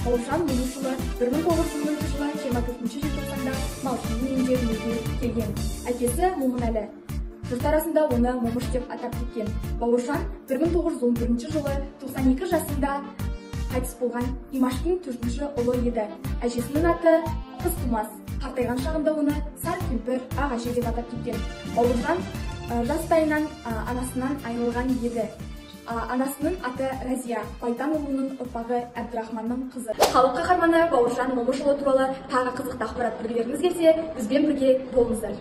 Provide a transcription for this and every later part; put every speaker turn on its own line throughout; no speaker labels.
Бауыржан Момышұлы 1910 жылы 24 желтоқсанда малшының үйінде дүниеге келген. Әкесі Момынәлі. Жұрт арасында оны Момыш деп атап кеткен. Бауыржан 1911 жылы 92 жасында қайтыс болған Имаштың 4-ші ұлы еді. Әжесінің аты Қызтумас. Қартайған шағында оны Сар кемпір, ақ әже деп атап кеткен. Бауыржан жастайынан анасынан айырылған еді. Анасының аты Разия, Байтанұлының ұрпағы Әбдірахманның қызы. Халық қаһарманы Бауыржан Момышұлы туралы тағы қызықты ақпарат білгілеріңіз келсе, бізбен бірге болыңыздар.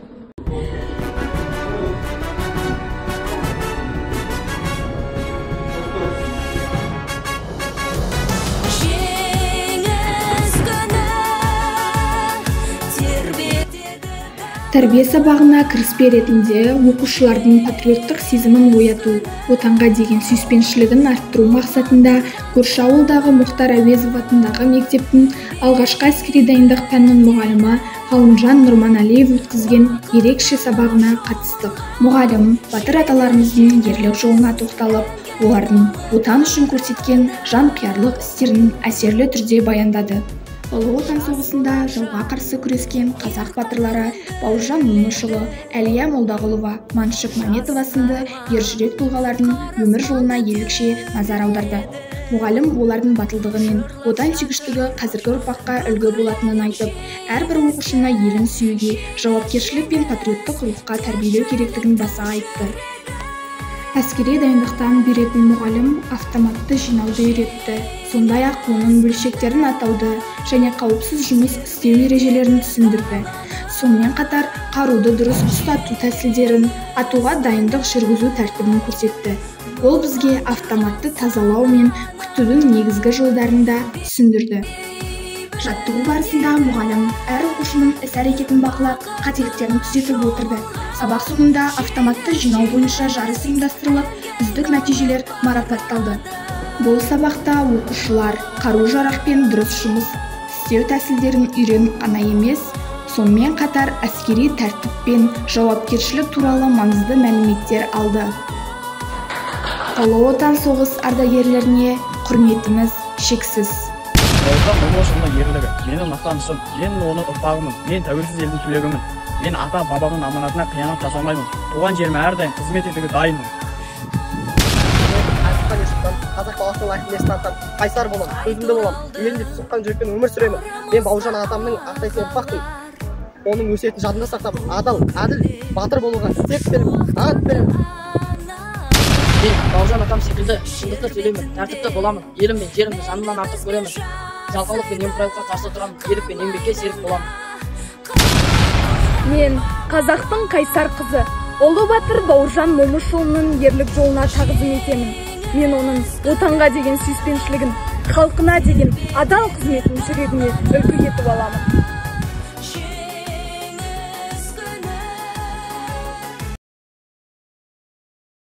Тәрбие сабағына кіріспе ретінде оқушылардың патриоттық сезімін ояту, отанға деген сүйіспеншілігін арттыру мақсатында көрші ауылдағы Мұхтар Әуезов атындағы мектептің алғашқы әскери дайындық пәнінің мұғалімі Ғалымжан Нұрманалиев өткізген ерекше сабағына қатыстық. Мұғалім батыр аталарымыздың ерлік жолына тоқталып, олардың отан үшін көрсеткен жанқиярлық істерін әсерлі түрде баяндады. Ұлы Отан соғысында жауға қарсы күрескен қазақ батырлары Бауыржан Момышұлы, Әлия Молдағұлова, Маншүк Мәметова сынды ержүрек тұлғалардың өмір жолына ерекше назар аударды. Мұғалім олардың батылдығы мен отансүйгіштігі қазіргі ұрпаққа үлгі болатынын айтып, әрбір оқушыны елін сүюге, жауапкершілік пен патриоттық рухқа тәрбиелеу керектігін баса айтты. Әскери дайындықтан беретін мұғалім автоматты жинауды үйретті, сондай-ақ оның бөлшектерін атауды және қауіпсіз жұмыс істеу ережелерін түсіндірді. Сонымен қатар қаруды дұрыс ұстату тәсілдерін, атуға дайындық жүргізу тәртібін көрсетті. Ол бізге автоматты тазалау мен күтудің негізгі жолдарын да түсіндірді. Жаттығу барысында мұғалім әр оқушының іс-әрекетін бақылап, қателіктерін түзетіп отырды. Сабақ соңында автоматты жинау бойынша жарыс ұйымдастырылып, үздік нәтижелер марапатталды. Бұл сабақта оқушылар қару-жарақпен дұрыс жұмыс істеу тәсілдерін үйреніп қана емес, сонымен қатар әскери тәртіп пен жауапкершілік туралы маңызды мәліметтер алды. Ұлы Отан соғыс ардагерлеріне құрметіміз шексіз.
Бауыржан Момышұлының ерлігі менің мақтанышым, мен оның ұрпағымын, мен тәуелсіз елдің түлегімін. Мен ата-бабамның аманатына қиянат жасамаймын. Туған жеріме әрдайым қызмет етуге дайынмын.
Мен Әзірбайжан шыққан қазақ баласының лайықты мінез танытамын. Қайсар боламын, төзімді боламын, елім деп соққан жүрекпен өмір сүремін. Мен Бауыржан атамның ақтайтын ұрпақпын. Оның өсиетін жадымда сақтап, адал, әділ, батыр болуға серт беремін, ант беремін.
Мен Бауыржан атам секілді шындықты сөйлеймін, тәртіпті боламын, елім мен жерімді жанымнан артық көремін. Жалқаулық пен немқұрайлыққа қарсы тұрамын, ерлік пен еңбекке серік боламын.
Мен қазақтың қайсар қызы, ұлы батыр Бауыржан Момышұлының ерлік жолына тағзым етемін. Мен оның отанға деген сүйіспеншілігін, халқына деген адал қызметін жүрегіме үлгі етіп аламын.